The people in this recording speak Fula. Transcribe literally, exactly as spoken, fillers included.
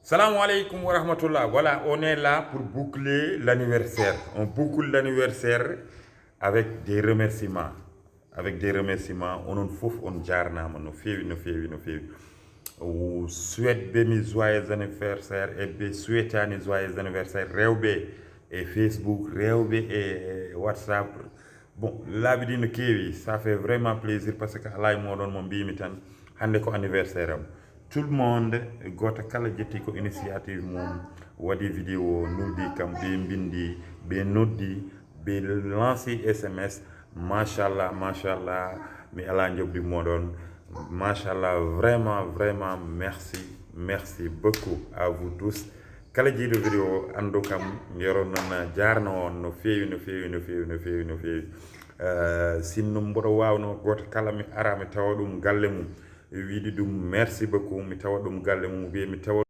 Salam alaikum wa rahmatullah. Voilà, on est là pour boucler l'anniversaire. On boucle l'anniversaire avec des remerciements. Avec des remerciements. On fof on jarnama no feewi, no feewi, no feewi. O souhaite be mi joyeux anniversaire et be souhaitani joyeux anniversaire rewɓe e Facebook, rewɓe e WhatsApp. Bon, laabi ɗi no keewi, ça fait vraiment plaisir parce que alaa e mooɗon mo mbimi tan hannde ko anniversaire am. Tout le monde, gooto kala jetti ko initiative mum, waɗi vidéo, nuldi kam, ɓe mbindi, ɓe noddi, ɓe lanci S M S. Machallah, machallah, mi alaa njoɓdi mooɗon. Machallah, vraiment, vraiment, merci, merci beaucoup à vous tous. Kala jiiɗo vidéo anndu kam, yoro noon jarno on no feewi, no feewi, no feewi, no feewi, no feewi, no feewi. Eh, sinno mboɗo waawno gooto kala mi ara mi tawa ɗum galle mum, wiɗi ɗum merci beaucoup, mi tawa ɗum galle mum, wiye mi tawa